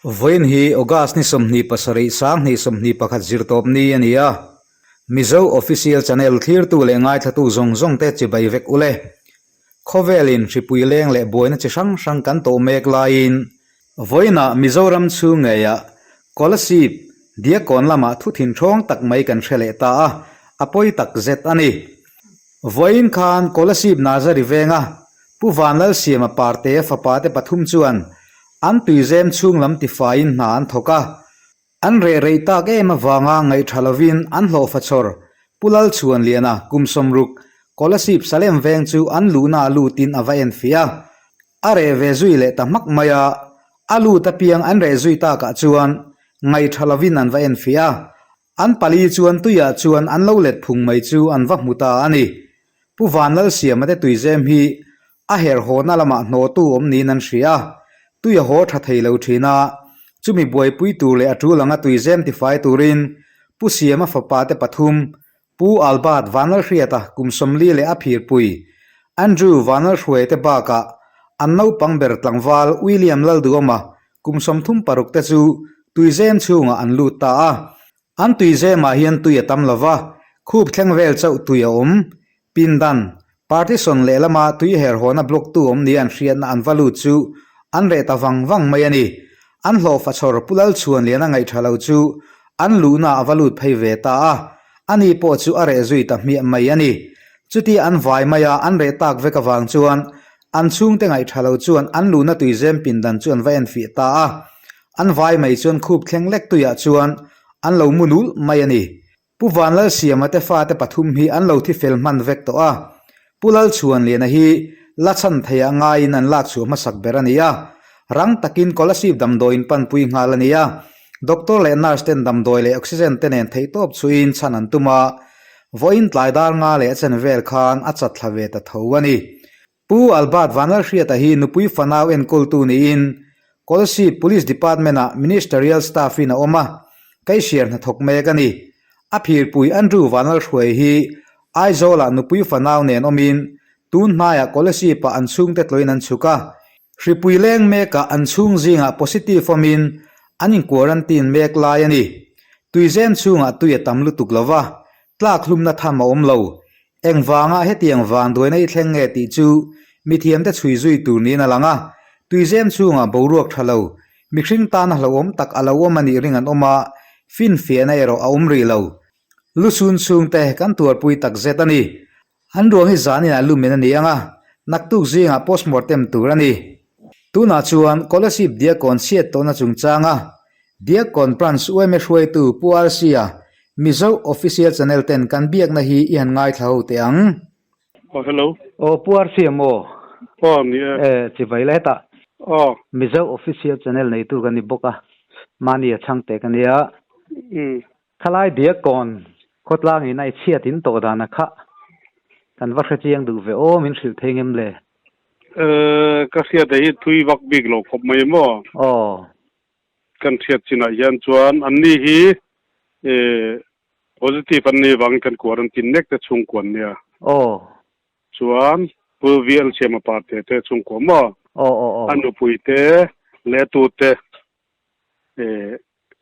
Vawiin hi August ni 27 2021 zirtawp ni a ni a, Mizo Official Channel thlirtu leh ngaithlatu zawng zawng te chibai vek ule. Khawvelin hripui leng leh buaina chi hrang hrang kan tawh mek laiin Vawiinah Mizoram chhung ngeiah Kolasib, Diakkawn lamah thu thinthawng tak mai kan hre leh ta a, a pawi tak zet a ni. Vawiin khan Kolasib Nazari venga Pu Vanlalsiama Parte fapa te pathum chuan an tuizem chhung lam tifaiin hna an thawk a. An reh reih tak em avanga ngaihṭha lovin an hlawhfa chhawr Pu Lalchhuanliana kum 60 Kolasib Salem veng chu an luhna lutin a va enfiah a. A reh ve zui leh ta hmak mai a, a lut apiang an reh zui takah chuan ngaihṭha lovin an va enfiah a. An pali chuan tuiah chuan an lo let phung mai chu an va hmu ta a ni. Pu Vanlalsiama te tuizem hi a her hawna lamah hnawhtu awm niin an hria a, tui a haw tha thei lo thin a, chumi buaipui tur leh a tul anga tuizem tifai turin Pu Siama fapa te pathum Pu Albert Vanlalhriata kum 40 leh a phirpui Andrew Vanlalhruaia te bakah an naupang ber tlangval William Lalduama kum 36 te chu tuizem chhungah an lut ta a. An tuizemah hian tui a tam lo va, khup thleng vel chauh tui a awm. Pindan, partition lehlama tui herhawna block tu awm nia an hriatna an va lut chu an reh ta vang vang mai a ni. An hlawhfa chhawr Pu Lalchhuanliana ngaihṭha lo chu an luhna a va lut phei ve ta a, ani pawh chu a reh zui ta hmiah mai a ni. Chutia an vai mai a, an reh tak vek avang chuan an chhungte ngaihṭha lo chuan an luhna tuizem pindan chu an va enfiah ta a. An vai mai chuan khup thleng lek tuiah chuan an lo mu nul mai a ni. Pu Vanlalsiama te fate pathum hi an lo thi fel hman vek tawh a, Pu Lalchhuanliana hi la chhan theiah ngaiin an lak chhuah hmasak ber a ni a, rang takin Kolasib damdawiin panpui nghal a ni a, doctor leh nurse ten damdawi leh oxygen te nen theihtawp chhuiin chhan an tum a, vawiin tlai dar nga leh a chen vel khan a chat thla ve ta tho a ni. Pu Albert Vanlalhriata hi nupui fanau enkawltu niin Kolasib Police Department-ah Ministerial Staff-in a awm a, Kaihriar hnathawk mek a ni. A phirpui Andrew Vanlalhruai hi Aizawl-ah nupui fanau nen awmin tun hnaiah Kolasib-ah an chhungte tlawhin an chhuk a, hripui leng mekah an chhung zingah positive awmin an in-quarantine mek lai a ni. Tuizem chhungah tui a tam lutuk lo va, tlak hlumna tham a awm lo. Engvanga hetiang vanduaina i thleng nge tih chu mithiamte chhui zui tur niin a lang a, tuizem chhungah boruak tha lo, mihring tana hlauhawm tak a lo awm a nih ring an awm a, finfiahna erawh a awm rih lo. Lusun chhungte kan tuarpui tak zet a ni. An ruang hi zaninah lumen a ni ang a, naktuk zingah postmortem tur a ni. Tunah chuan Kolasib Diakon chhiat tawhna chungchanga Diakon Branch yma hruaitu Pu RC-a Mizo Official Channel ten kan biakna hi i han ngaithla ho teh ang. Aw hello. Aw Pu RC-a maw? Aw ni e. E chibai la hetah. Aw. Mizo Official Channel neitu ka ni bawk a, mahni a chhang teh ka nia. Umm. Thalai Diakon khawtlang in a i chhiat in tawh dan a kha kan va hrechiang duh ve aw min hrilh thei ngem le? E ka hriat hi thui vak bik lo khawp mai maw? Aw. Kan hriat chinah hian chuan anni hi positive an nih vangin kan quarantine mek te chhungkua an nia. Aw. Chuan Pu VL Siama pa te te chhungkua maw? Aw aw aw. A nupui te leh tu te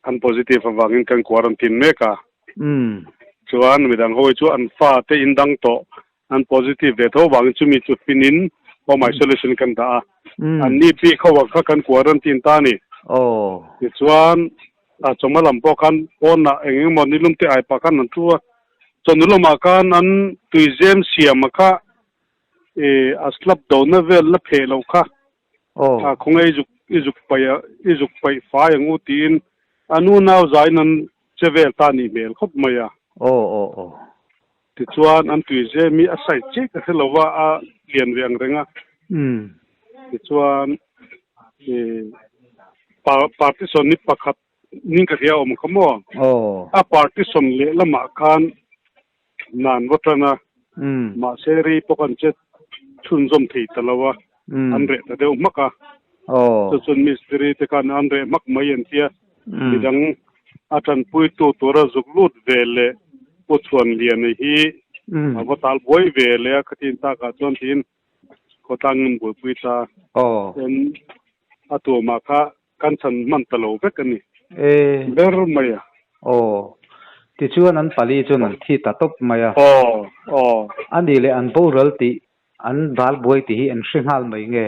an positive avangin kan quarantine mek a. Umm. Chuan midang ho hi chu an fa te in dang tawh an positive ve tho vangin chumi chu finin home isolation kan dah a. An ni bik ho ang kha kan quarantine ta a ni. Tichuan a chawhma lam pawh khan pawnah eng eng emaw nilum te ai pah khan an thu a. Chawhnu lamah khan an tuizem siam a kha a slab dona vel la pheh loh kha a khawnge i zuk i zuk paih a i zuk paih fai ang u tiin a nu nau zain an che vel ta a nih hmel khawp mai a. Tichuan an tuizem hi a size chiah ka hre lo va, a lian ve ang reng a. Tichuan partition ni pakhat ning ka hria a awm kha maw? A partition lehlamah khan nan va tan a, mahse rei pawh kan che chhunzawm thei ta lo a, an reh ta deuh hmak a. Chu chuan mistiri te khan an reh hmak mai an tia, midang a tanpuitu tura zuk lut ve leh Pu Chhuanliana hi a va tal buai ve leh a, khatin takah chuan tiin khawtlang in buaipui ta. Tin, a tumah kha. Kan chhan hman ta lo vek a ni. E. Ber mai a. Aw. Tichuan an pali chuan an thi ta tawp mai a. Aw. Aw. A nih leh an boral tih, an dal buai tih hi an hre nghal mai nge?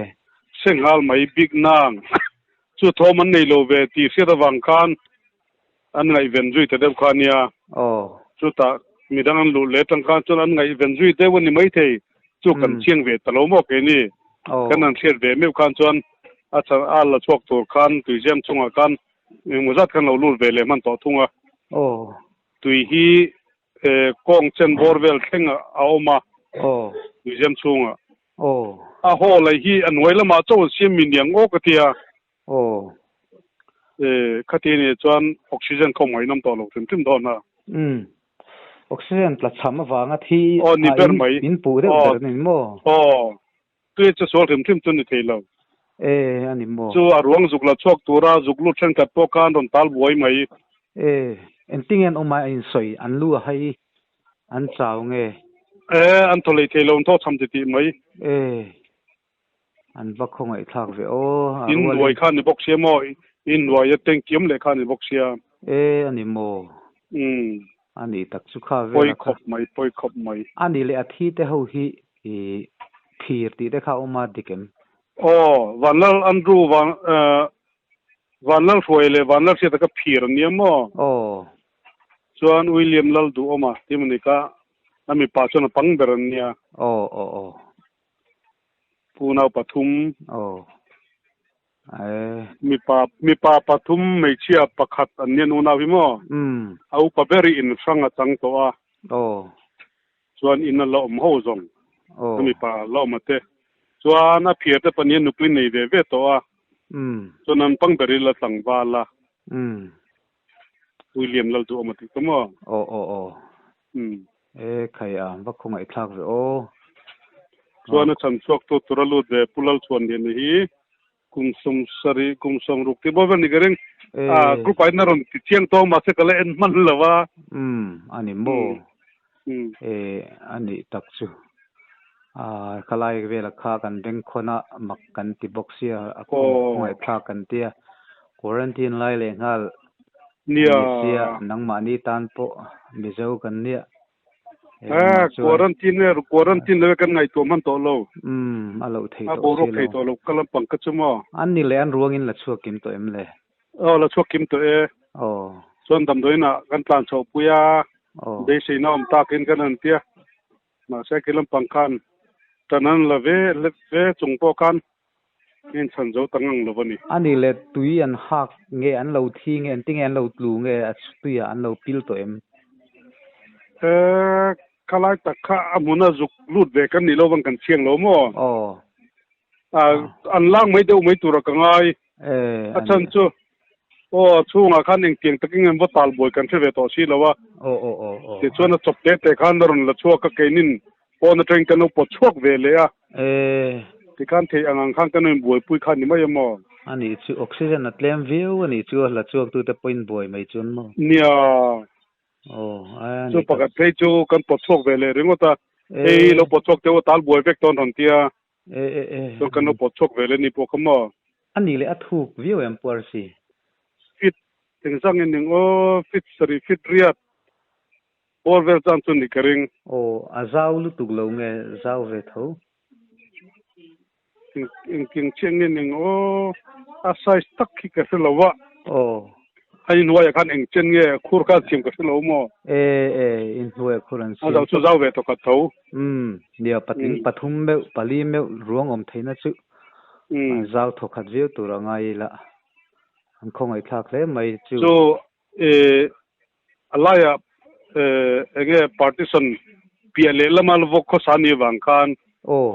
Hre nghal mai bik nang. Chu thawm an nei lo ve tih hriat avang khan an ngaihven zui ta deuh kha a nia. Aw. Chutah midang an luh leh atang khan chuan an ngaihven zui deuh a ni maithei. Chu kan chiang ve ta lo maw keini. Kan han hriat ve meuh khan chuan a chhan a la chhuak tur khan tuiziam chungah khan engemaw zat khan lo lut ve leh hman tawh thung a. Aw. Tui hi kawng chen bawr vel thleng a awm a. Aw. Tuiziam chhungah. Aw. A haw lei hi a hnuai lamah chaw an siam mi niang aw ka ti a. Aw. E, khati nih chuan oxygen khaw ngaihnawm tawh lo hrim hrim dawn a. Umm. Oxygen tla chham avanga thi Aw, ni ah ber in mai. in puh deuh Aw. ber a ni maw? Aw. Tui chu sual hrim hrim chu ni thei lo. E, a ni maw? Chu a ruang zuk la chhuak tura zuk lut thenkhat pawh khan rawn tal buai mai. E, engtinge an awm a in sawi an lu a hai an chau nge? E, an thaw lei thei lo an thaw chham titih mai. E. An va khawngaihthlak ve aw, a In rualin. nuai kha ni bawk sia maw? In nuaia tank awm leh kha ni bawk sia. E, a ni maw? Umm. A nih tak chu kha Pawi vela kha. khawp mai, pawi khawp mai. A nih leh a thi te ho hi i phir tih te kha a awm a dik em? Aw, Vanlal Andrew van eh Vanlal Hruaia leh Vanlal Hriata kha phir an nia maw? Aw. Chuan William Lalduhawma tih maw ni kha a mipa chuan a pang ber an nia. Aw aw aw. Unau pathum. Aw. Ae. Mipa, mipa pathum, hmeichhia pakhat an nia unau hi maw? Umm. A upa ber hi in hrang a chang tawh a. Aw. Chuan in a la awm ho zawng. Aw. A mipa la awm a te. Chuan a phiar te pahnih a nupui nei ve ve tawh a. Umm. Chuan an pang ber hi la tlangval a. Umm. William Lalduhawma tih ka maw? Aw aw aw. Umm. E khai a, va khawngaihthlak ve aw. Chuan a chhan chhuak tu tur a lut ve Pu Lalchhuanliana hi kum 70 kum 60 tih bawk vel ni ka ring. A group ah hian a rawn ti chiang tawng mahse ka la en hman lo a. Umm a ni maw? E a nih tak chu. A khalai vela kha kan bengkhawn a mak kan ti bawk sia a khawngaihthlak kan tia. Quarantine lai leh nghal Nia. Ni sia, nangmahni tan pawh Mizo kan nia. Eh, quarantine e, quarantine leh kan ngaihtuah hman tawh lo. Umm, a loh thei A tawh boruak si thei lo. tawh lo, ka lampang ka chu maw? An ni leh an ruangin la chhuak kim tawh em le? Aw, la chhuak kim tawh e. Aw. Chuan damdawiinah kan tlan chhoh pui a, Aw. beiseina awm takin kan han tia. Mahse, khi lampang khan tan an la ve ve chung pawh khan In chhan zo ta ngang lo a ni. A nih leh tui an hak nge an lo thi nge engtin nge an lo tlu nge a tuiah an lo pil tawh em? E, khalai tak kha a hmuna zuk lut ve kan nih lo vang kan chiang lo maw? Aw. A, an lak mai deuh mai tura ka ngai. E, A chhan chu aw chhungah khan engtiang takin an va tal buai kan hre ve tawh si lo a. Aw aw aw aw. Tichuan a chawp te te khan a rawn la chhuak a keinin Pawn atangin kan lo pawt chhuak ve leh a. E. Tikhan theih ang ang khan kan lo inbuaipui kha ni mai em aw? A nih chu, oxygen a tlem viau a nih chu a hla chhuaktute pawhin buai mai chuan maw? Nia. Aw, a nih Chu tak. pakhat phei chu kan pawt chhuak ve leh ringawt a. E. Hei lo pawt chhuak teuh a tal buai vek tawn rawn tia. E e e. Chuan kan lo pawt chhuak ve leh ni pawh kha maw? A nih leh a thuk viau em puar si? Fit engzang in ning aw, fit sarih fit riat. Pawl vel chuan chu ni ka ring. Aw, a zau lutuk lo nge zau ve tho? Engking chiah nge ning aw, a size tak khi ka hre lo a. Aw. A inhnuaiah khan eng chen nge khur kha an siam ka hre lo maw? E, e, inhnuaiah khur an siam. A zau chu zau ve tawkhat tho. Umm, nia patling pathum meuh, pali meuh ruang awm theihna chu a zau thawkhat viau tur a ngai ila. An khawngaihthlak hle mai chu. Chu, e, A laiah eng nge partition piah leh lama la vawk khawsa ni avang khan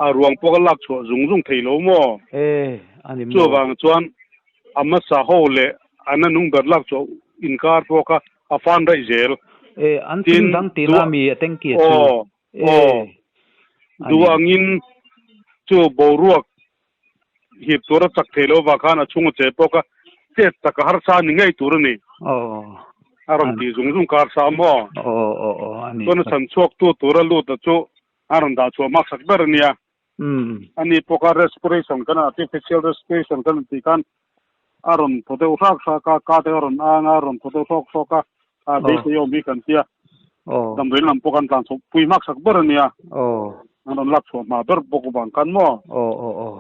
a ruang pawh ka lak chhuah zung zung thei lo maw? E, a ni maw? Chuvang chuan a hmasa ho leh an a nung ber lak chhuah inkar pawh kha a fan raih zel. E, an chung dang tihna mi a tanky a chu. Aw, aw. Duh angin chu boruak hip tur a chak thei lo vang khan a chhung a che pawh kha chet tak a harsa ni ngei tur a ni. A rawn tih zung zung kar sa maw? Chuan a chhan chhuak tu tur a lut a chu a rawn dah chhuah hmak sak ber a nia. Ani pawh kha respiration kan artificial respiration kan tih khan. A rawn thaw deuh hrak hrak a, ka te a rawn ang a, a rawn thaw deuh hrawk hrawk a, a beisei awm hi kan tia. Damdawiin lam pawh kan tlan chhoh pui hmak sak ber a nia. An rawn lak chhuah hma ber bawk vang khan maw.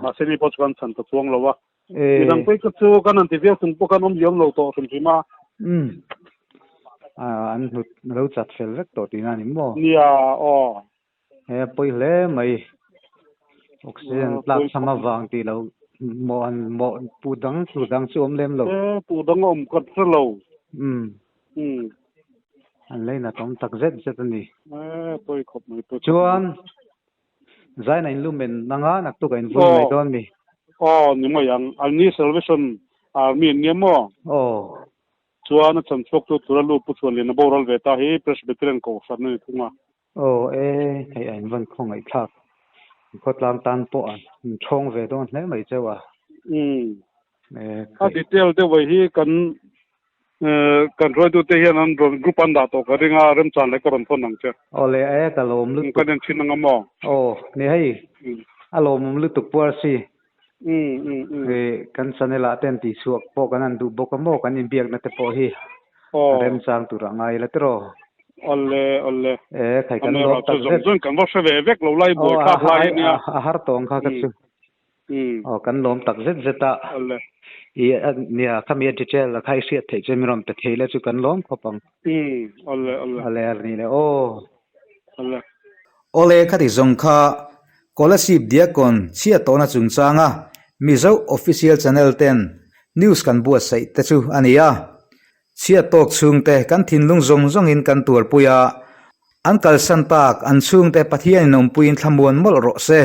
Mahse mi pawh chu kan chhan ta chuang lo a. Midang phei kha chu kan han ti viau chung pawh khan awm liam lo tawh hrim hrim a. An hnut lo chat fel vek tawh tihna a ni maw? Nia aw. He a pawi hle mai. Oxygen tlak chham avang tih loh mawh an mawh pu dang tu dang chu awm lem lo. He pu dang a awm khat hre lo. Umm. Umm. An leinat awm tak zet zet a ni. He pawi khawp mai pawi khawp mai. Chuan Zaina in lumen anga naktuk a in vui mai dawn mi? Aw ni mai ang. An ni Salvation Army an nia maw? Aw. Chuan a chanchhuaktu tura lu pu chhuan lian a boral ve ta hi Presbyterian Kohhran a ni thung a. Aw e, hei a invan khawngaih thlak. Khawtlang tan pawh a inthawng ve dawn hle mai cheu a. Umm. A detail deuh ai hi kan kan hruaitute hian an rawn group an dah tawh ka ring a, remchan leh ka rawn thawn ang che. Aw le e, ka lawm lutuk. Kan en thin ang a maw? Aw, ni hei, a lawmawm lutuk Pu Arsi. Hei kan channel ah ten tih chhuak pawh kan han duh bawk a maw kan inbiakna te pawh hi a remchang tur a ngai la tiraw. Awle awle. E khai kan lawm tak zet. Zawng kan va hre ve vek lo lai buai thlak lai a nia. A har tawng kha ka chu. Aw kan lawm tak zet zet a. Awle. I nia khami a detail la kha i hriat theih chu mi rawn pe thei la chu kan lawm khawp ang. Awle awle. Awle a ni le aw. Awle. Awle khati zawng kha Kolasib Diakon chhiat tawhna chungchanga Mizo Official Channel ten news kan buatsaih te chu a ni a. Chhiat tawk chhungte kan thinlung zawng zawngin kan tuarpui a, an kalsan tak an chhungte Pathianin awmpuiin thlamuan mawlh rawh se.